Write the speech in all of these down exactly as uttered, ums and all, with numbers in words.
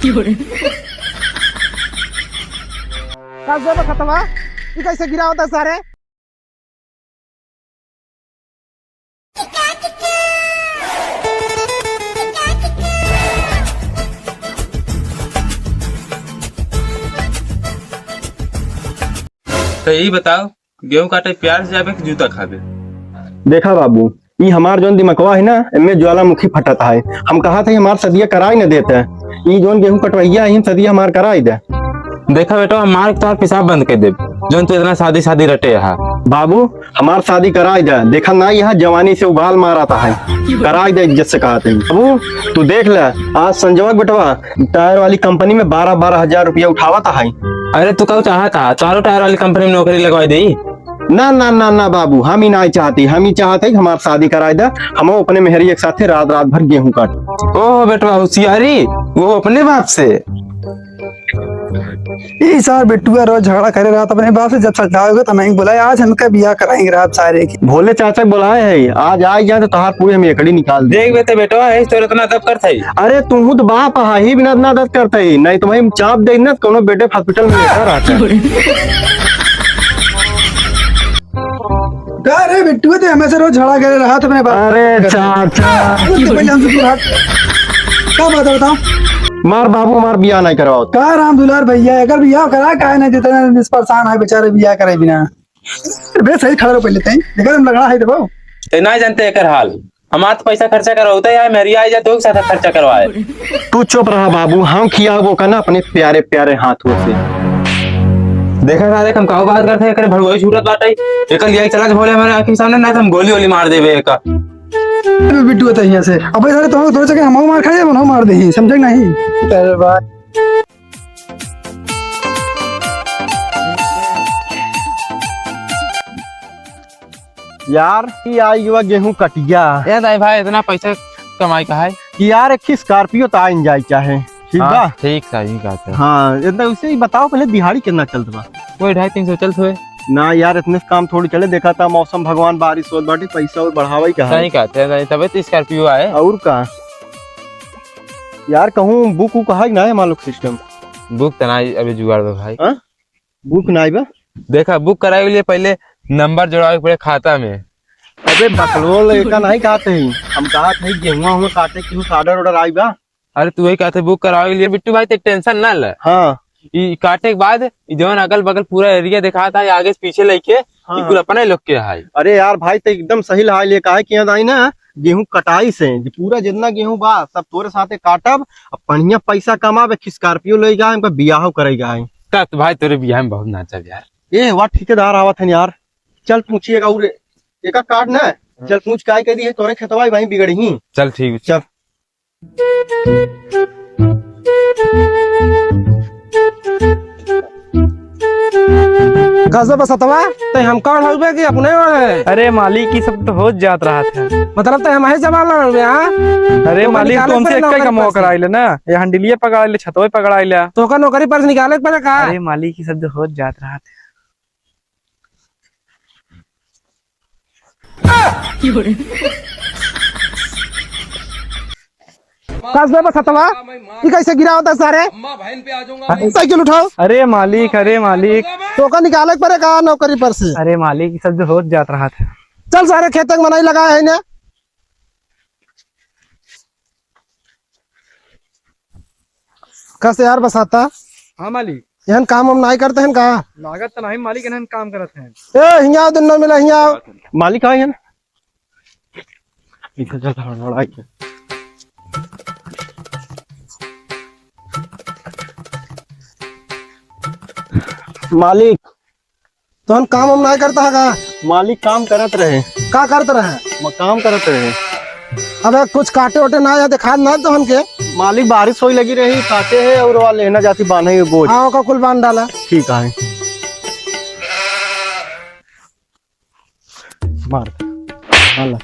का से बा खतवा? ई कैसे गिरावत है सारे? तो ई बताओ, गेहूं काटे प्यार से जाबे कि जूता खाबे? देखा बाबू, ई हमार जौन दिमकवा है ना, एमे ज्वालामुखी फटत है। हम कहत है हमार सदिया कराई न देत है। ई जौन गेहूं कटवैया है, सदिया हमार कराई दे। देखा बेटा, हम मार के तोहार पेशाब बंद कर देब, जौन तू इतना शादी शादी रटे हा। बाबू, हमार शादी कराई दे। देखा ना, यह जवानी से उबाल मारत है। कराई दे, इज्जत से कहत है। बाबू, तू देख ले, आज संजवा के बेटवा टायर वाली कंपनी में बारह बारह हजार रुपया उठावत है। अरे, तू का चाहत हा, चारों टायर वाली कंपनी में नौकरी लगवाई दे? ना, ना, ना, ना बाबू, हम ही नाहीं चाहती, हम ही चाहत है कि हमार शादी कराई दे, हम अपने मेहरी एक साथे रात, रात भर गेहूं काट। ओहो बेटवा, होशियारी, वो अपने बाप से। ई सार बिट्टुआ रोज झगड़ा करे रहत अपने बाप से, जब सझावे होगा तो मैं ही बुलाए, आज हमका बियाह कराएंगे रात सारे के। भोले चाचा बुलाए है, आज आई जाए तो तोहार पूरे हम एकड़ी निकाल दे। देख बेटे, बेटवा है, तोर इतना अदब करत है। अरे तू तो बाप हा, ही बिना इतना अदब करत है, नहीं तो भाई हम चाप दे ना, कोनो बेटे हॉस्पिटल में लेकर आता है। का रे बिट्टू, ते हमेशा रोज झगड़ा करे रहा तो अपने बाप। अरे चाचा। अरे तो पहले हमसे दूर हट। का बात है बताओ? मार बाबू, मार बियाह नहीं करवाओ। का राम दुलार भैया, अगर बियाह करा, काहे नहीं देते ना, इस परेशान है बेचारे, बियाह करे बिना। बे सही खड़ा रहो पहले तई, देखा तुम लंगड़ा है दबाओ। ते ना जानते एकर हाल। हमार तो पैसा खर्चा करवाता है, मेरी आई जाए तो एक साथ खर्चा करवाए। तू चुप रहा बाबू, हम खियाबो का ना अपने प्यारे प्यारे हाथों से। देखा सारे, हम काऊ बात करते हैं, एकरे भड़ुआई छूटत बाटे, एकर लिया चला भोले हमारे आँखी सामने, ना तो हम गोली वोली मार देबे एका। बिट्टू होता है यहाँ से, अबे सारे तुम दो जगह हम मार खाए, हम मार दे, समझे नहीं? अरे भाई। यार, ई आई युवा गेहूं कटिया। ए दाई भाई, इतना पैसा कमाई का है? कि यार, एक Scorpio तो आइन जाए चाहे, ठीक हाँ, बा? ठीक, सही बात है। हाँ, इतना उसे ही बताओ, पहले दिहाड़ी कितना चलत बा? कोई ढाई तीन सौ चलत हुए। ना यार, इतने से काम थोड़ी चले। देखा था मौसम भगवान बारिश होत बाटे, पैसा और बढ़ावा ही का है। सही कहते हैं, तबे तो Scorpio आए। और का? यार, कहूँ बुक उक है कि ना है, मान लो system? बुक तो ना, अभी जुगाड़ बा भाई। हाँ? बुक नाई बा? देखा, बुक करावे के लिए पहले नंबर जोड़ावे के पड़े खाता में। अबे बकलोल, एका नाई कहत ही। हम कहत ही गेहुआ हुआ काटे के कुछ order order आई बा? अरे तू वही कहते बुक करावे के लिए बिट्टू भाई, ते tension ना ले। हाँ। ई काटे के बाद ई जौन अगल बगल पूरा area दिखात है, आगे से पीछे लेके, हाँ, ई कुल अपने लोग के है। अरे यार भाई, ते एकदम सही लहाई ले, काहे कि यहाँ आई ना, गेहूं कटाई से, जे पूरा जितना गेहूं बा, सब तोरे साथे काटब, अब बढ़िया पैसा कमाबे, एक Scorpio लेगा, इनका बियाह करेगा है। का तो भाई तोरे बियाह में बहुत नाचब यार। ए, वा ठेकेदार आवत हन यार, चल पूछिएगा, और एका काट ना, चल पूछ काय कह दी है, तोरे खेतवा वहीं बिगड़ी ही। चल ठीक। चल। का से बसतवा, ते हम कौन हउबे कि अपने ओढ़े? अरे मालिक, ई सब तो होत जात रहत है। मतलब ते हमही जमाना हउबे, हाँ? अरे तो मालिक, निकाले तुमसे पड़े एक ही नौकरी कमवा पर से। कराई ले ना, ये हंडिलिया पकड़ाई ले, छतवे पकड़ाई ले। तो का नौकरी पर से निकाले के पड़े का? अरे मालिक, ई सब तो होत जात रहत है। का से बसतवा, ई कैसे गिरा होता सारे? साइकिल उठाओ। अरे मालिक, अरे मालिक। तो का निकाले के पड़े का नौकरी पर से? अरे मालिक, ई सब जो होत जात रहत है। चल सारे खेते में मनई लगा है ना। का से यार बसाता? हाँ मालिक। एहन काम हम नाई करते हैं का? लागत तो नहीं मालिक, एहन काम करत हैं। ए, हियाँ दुन्नो मिला, हियाँ। मालिक आए हैं। इधर चल, हड़बड़ाई के। मालिक, तोहन काम हम नाय करता है का? मालिक काम करत रहे। का करत रहे? म-, काम करत रहे। अबे कुछ काटे ओटे ना या दिखा ना तोहन के। मालिक बारिश होई लगी रही, काटे है और वाले लेना जाती बांधे हुए बोझ। हाँ, ओका कुल बांध डाला। ठीक है। मार। डाला।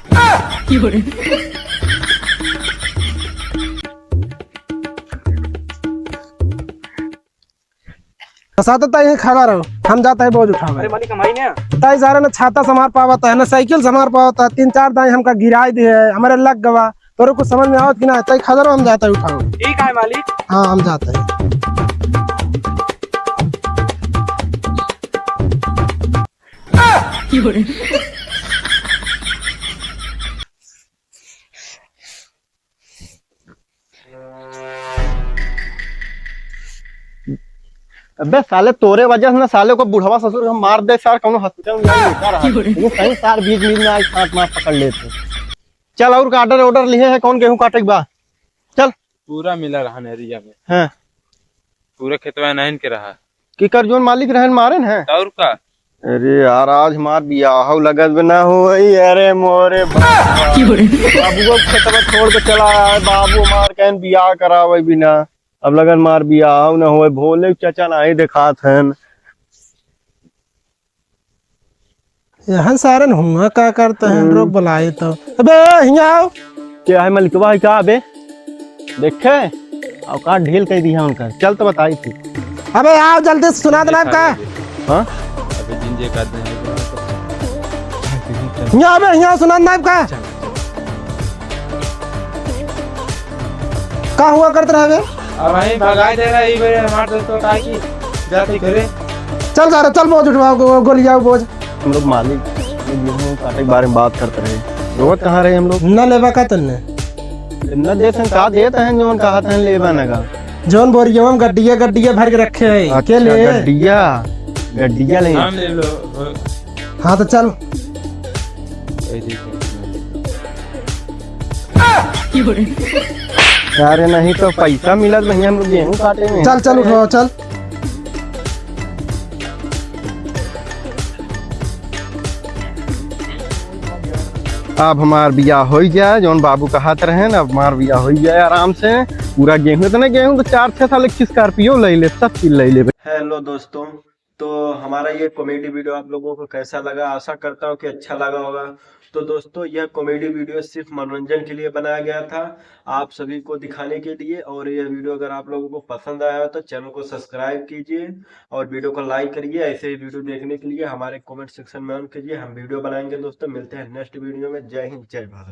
प्रसाद, तै यहीं खड़ा रहो, हम जाता है बोझ उठावे। अरे मालिक, हम आई ना। तै सारे ना छाता संभार पावत है, ना साइकिल संभार पावत है, तीन चार दाई हमका गिराई दिए है, हमारे लग गवा, तोरे कुछ समझ में आवत कि ना? तई खदरो हम जाता उठाओ। ठीक है मालिक। हाँ, हम जाता है। अबे साले, तोरे वजह से ना साले को बुढ़वा ससुर को मार दे सार, कौनो हॉस्पिटल में लेकर आ। ये सही सार बीच बीच में आज हाथ मार पकड़ लेते। चल, और का ऑर्डर ऑर्डर लिए है, कौन गेहूं काटे के बा? चल। पूरा मिला रहा एरिया में। हाँ। पूरा खेतवा नाइन के रहा। केकर जोन मालिक रहन मारेन है? और का? अरे यार, आज हमार बियाह लगत बे ना होई। अरे मोरे बाबू, बाबू खेतवा छोड़ के चला आए, बाबू हमार कहन बियाह करावे बिना। अब लगत मार बियाह न होए, भोले चाचा नाही देखात हन। यहाँ सारन हुआ का करता है, हम्म। रोक बुलाए तो। अबे, हियाँ आओ। क्या है मलिकवा है का बे? देखे? औकात ढील कर दिया उनका। चल तो बताई थी। अबे, आओ जल्दी से, सुना देना का? हाँ? अबे, जिन जे का दे। हियाँ अबे, हियाँ सुना देना का? का हुआ करत रहे बे? अब वहीं भगाई दे रहा है, ई बे हमार दोस्तों का की जाती करे। चल सारे, चल बोझ उठवाओ, गो-, गोलियाओ बोझ। हम लोग मालिक, ये गेहूं काटे के बारे में बात करते रहे। रोवत कहाँ रहे हम लोग? न लेबा का तन्ने? न देत हैं, का देत हैं, जौन कहत हैं लेबा न का। जौन बोरियवा में गड्डिया, गड्डिया भर के रखे हैं। अच्छा, के ले? गड्डिया, गड्डिया ले। हम ले लो। हाँ, तो चल। अरे, नहीं तो पैसा मिलत नहीं, हम लोग गेहूं काटे में। चल, चल, उठवाओ, चल। अब हमार बियाह होई जाए, जौन बाबू कहत रहेन, अब हमार बियाह होई जाए आराम से। पूरा गेहूं, इतने गेहूं तो चार छह साल एक स्कॉर्पियो ले ले, सब चीज ले ले। हेलो दोस्तों, तो हमारा ये कॉमेडी वीडियो आप लोगों को कैसा लगा? आशा करता हूँ कि अच्छा लगा होगा। तो दोस्तों, यह कॉमेडी वीडियो सिर्फ मनोरंजन के लिए बनाया गया था, आप सभी को दिखाने के लिए। और यह वीडियो अगर आप लोगों को पसंद आया हो तो चैनल को सब्सक्राइब कीजिए और वीडियो को लाइक करिए। ऐसे ही वीडियो देखने के लिए हमारे कमेंट सेक्शन में ऑन कीजिए, हम वीडियो बनाएंगे। दोस्तों, मिलते हैं नेक्स्ट वीडियो में। जय हिंद, जय भारत।